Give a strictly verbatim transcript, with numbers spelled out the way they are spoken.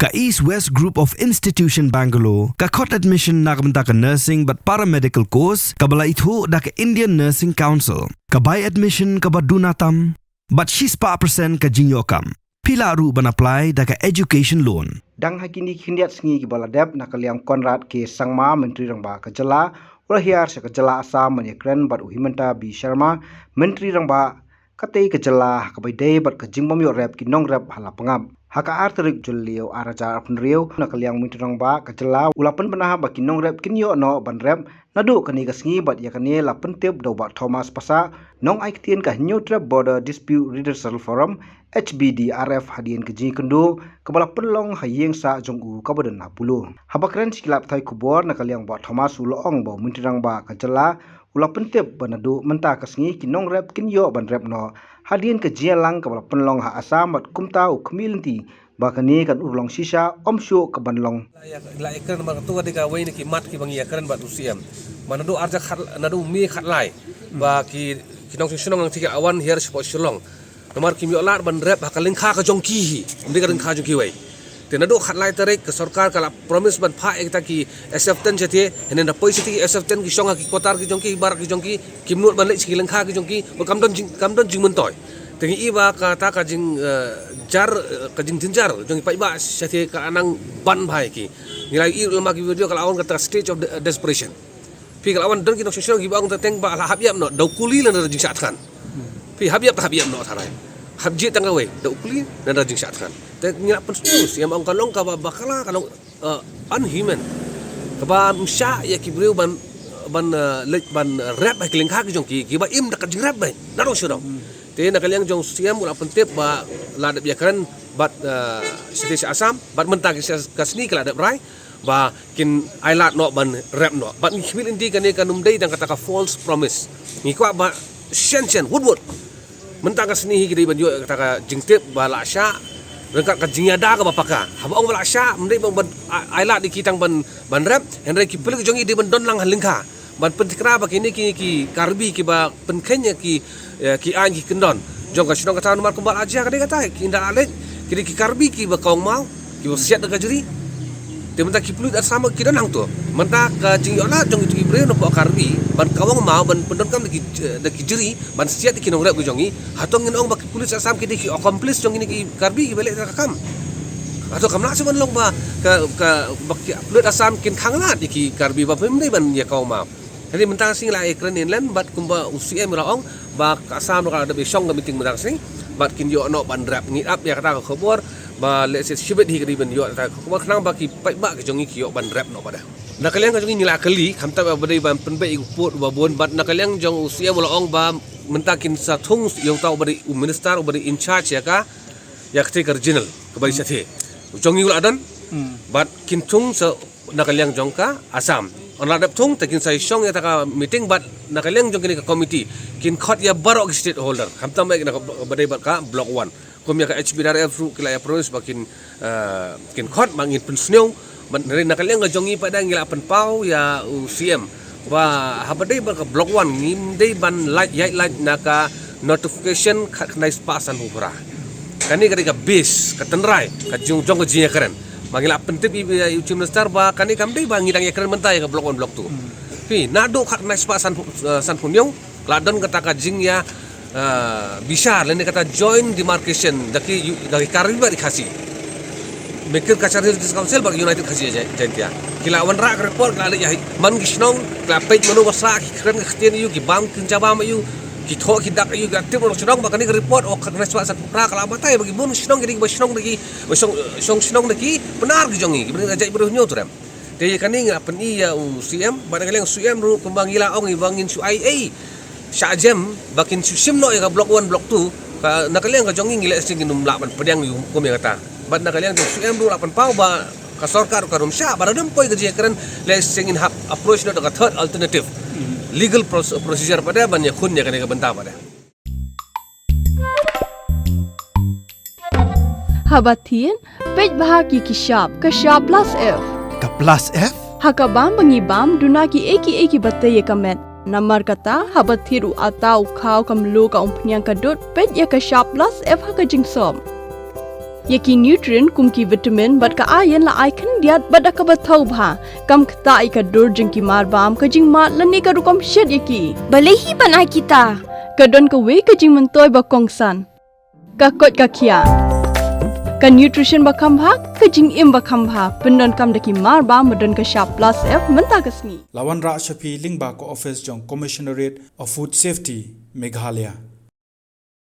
Ka East West Group of Institution Bangalore ka khot admission na ka bynta ka nursing bad paramedical course kaba la ithuh da ka Indian Nursing Council. Ka bai admission kaba duna tam bad shispah percent ka jingïoh kam. Phi lah ruh ban apply da ka education loan. Dang ha kine ki khyndiat sngi kiba la dep, na ka liang Conrad K Sangma, Myntri Rangbah ka jylla, u la hiar sha ka jylla Assam ban ïakren bad u Himanta B Sharma, Myntri Rangbah katei ka jylla, ha kaba ïadei bad ka jingbym ïoh rep ki nongrep ha Lapangap. Ha ka ar tarik Jylliew ar hajar arphew hynriew, na ka liang Myntri Rangbah ka jylla u la pynbna ba ki nongrep kin ïoh noh ban rep naduh kane ka sngi, bad ïa kane la pyntip da u Bah Thomas Passah, nongai ktien ka Hynñiewtrep Border Dispute Redressal Forum, H B D R F, hadien ka jingïakynduh kaba la pynlong ha ïing sah jong u kaba don ha Polo. Haba kren sha ki lad pathai khubor, na ka liang Bah Thomas u la ong ba u Myntri Rangbah ka jylla u la pyntip ba naduh mynta ka sngi ki nongrep kin ïoh ban rep noh, hadien ka jingïalang kaba la pynlong ha Assam, bad kumta u khmih lynti ba kane kan urlong shisha, ym shuh ka ban long. La ïa, la ïakren namar kato ka dei kawei na ki mat kiba ngi ïakren bad u C M. Ba naduh arja khat, naduh May khatlai, ba ki, ki nongshong shnong nangta ki la wan hiar shapoh Shillong. Namar kim ïoh lad ban rep ha ka lyngkha ka jong ki hi, ym dei ka lyngkha jong kiwei. Te naduh khatlai tarik ka sorkar ka la promise ban phah ïa kita ki S F ten shatei, hynrei da poi shatei ki S F ten ki shong ha ki quarter ki jong ki, barak ki jong ki, kim nud ban leit sha ki lyngkha ki jong ki, ba kam don jing, kam don jingmyntoi. Te ngi i ba kata ka jing, eh, jar, eh, ka jingjynjar jong ki paidbah shatei ka nang ban bha ïa ki. Ngi la i lem ki video ka la wan kata stage of de-, desperation. Phi, ka la wan don ki nongshong shnong kiba ong, teng ba la hap ïap noh, da u kuli lane da jingshah thngan. Phi, hap ïap te hap ïap noh tharai. Hap jied tang kawei, da u kuli lane da jingshah thngan. Te ngi la pynsngew, ïa ma ong ka long kaba bakla, ka long, eh, unhuman. Kaba ym shah ïa ki briew ban, ban, eh, leit ban rep ha ki lyngkha ki jong ki, kiba im da ka jingrep beit na nongshong shnong. Te na ka liang jong u C M u la pyntip ba la dep ïakren bad, eh, shatei sha Assam, bad mynta ka sha-, ka sngi ka la dep rai ba kin ailad noh ban rep noh. Bad ngi khmih lynti kane kan ym dei tang kata ka false promise. Ngi kwah ba shen shen, wut wut, mynta ka sngi hi ki dei ban ïoh kata ka jingtip ba la shah ryngkat ka jingïada kaba paka. Haba ong ba la shah, ym dei ban, ban a-, ailad ïa ki tang ban, ban rep, hynrei ki pulit ki jong ngi dei ban don lang ha lyngkha ban pynthikna ba kine ki, ki Karbi kiba pynkheiñ ïa ki, eh, ki aiñ ki kyndon jong ka shnong ka thaw, namar kumba la jia ka dei kata, ki ynda la leit, ki dei ki Karbi kiba kawang maw, kiba siat da ka jri. Te mynta ki pulit Assam ki don hangto. Mynta ka jingïoh lad jong kito ki briew na pdeng Karbi ban kawang maw, ban pyndonkam da ki, eh, da ki jri ban siat ïa ki nongrep ki jong ngi. Hato ngin ong ba ki pulit Assam ki dei ki accomplice jong kine ki Karbi kiba leh kata ka kam? Hato kam lah shuh ban long ba ka, ka, ba ki pulit Assam kin khanglad ïa ki Karbi ba phim dei ban ïa kawang maw? Hynrei mynta ka sngi la ïakren inland bad kumba u C M u la ong ba ka Assam ruh ka la dep ïashong ka meeting mynta ka sngi bad kin ïoh noh ban rep. Ngi ap ïa kata ka khubor ba lehse shibit hi ka dei ban ïoh kata ka khubor khnang ba ki paidbah ki jong ngi ki ïoh ban rep noh pat de. Na ka liang ka jong ngi ngi la kylli, khamtam ba dei ban pynbeit ïa u pud uba bun, bad na ka liang jong u C M u la ong ba mynta kin sa thung ïa uta uba dei u minister uba dei in charge ïa ka, ïa katei ka regional kaba dei shatei. U jong ngi u la don, bad kin thung sa na ka liang jong ka Assam. Haba la dep thung te kin sa ïashong ïa kata ka meeting bad na ka liang jong kane ka committee kin khot ïa baroh ki stakeholder. Khamtam ba ïa kane kaba dei bad ka Block One. Kum ïa ka H B D R F ruh ki la ïa promise ba kin, eh, kin khot ba ngin pynsngew. Bad hynrei na ka liang ka jong ngi pat de ngi la pynpaw ïa u C M ba haba dei bad ka Block One ngim dei ban lait, ïaid lait na ka notification khatkhyndai spah sanphew phra. Kane ka dei ka base, ka tynrai ka jong, jong ka jingïakren. Ba ngi la pyntip ïa u Chief Minister ba kane kam dei ba ngi dang ïakren mynta ïa ka Block One, Block Two. Phi, naduh khatkhyndai spah sanphew, eh, sanphew hynñiew ka la don kata ka jingïa, eh, bishar lane kata joint demarcation da ki, da ki Karbi bad ki Khasi. Mekir Cachar Hills District Council bad United Khasi Jai-, Jaintia. Ki la wanrah ka report, ki la leit ïa man ki shnong, ki la peit mano ba sah, ki kren ka ktien aïu, ki bam ki jabam aïu, ki thoh ki dak aïu, ki la tip na shnong ba kane ka report, oh, khatkhyndai spah sanphew phra ka la batai ba ki bun shnong ki dei kiba shnong da ki, ba shong, shong shnong da ki Pnar ki jong ngi, kiba dei na jaitbynriew Hynñiewtrep. Te ïa kane ngi la pyni ïa u C M, bad na ka liang u C M ruh kumba ngi la ong ïa ba ngin shu ai ei shah jem ba kin shu shim noh ïa ka Block One, Block Two, ka na ka liang ka jong ngi ngi lehse ngin ym lah ban pdiang ïa u kum ïa kata. Bad na ka liang jong u C M ruh la pynpaw ba ka sorkar ka rum shah, ba lada ym poi ka jingïakren lehse ngin hap approach noh da ka third alternative legal proce-, procedure pat de ban ïakhun ïa kane ka bynta pat de. Haba thied, peit bha ki, ki shap, ka shap plus F. Ka plus F? Ha ka bam ba ngi bam, duna kiei kiei kiba tei ïa ka met. Namar kata, haba thied u atta, u khaw, ka mluh, ka umphniang, ka dud, peit ïa ka shap plus F ha ka jingsop. Ïa ki nutrient kum ki vitamin bad ka iron la ai khyndiat bad da kaba thaw bha. Kam ktah ïa ka dur jong ki marbam, ka jingmad lane ka rukom shet ïa ki. Balei hi ban ai kita? Ka don kawei ka jingmyntoi ba kongsan. Ka koit ka khiah. Ka nutrition ba kham bha, ka jingim ba kham bha. Pyndonkam da ki marbam ba don ka shap plus F mynta ka sngi. La wanrah sha phi lyngba ka office jong Commissionerate of Food Safety, Meghalaya.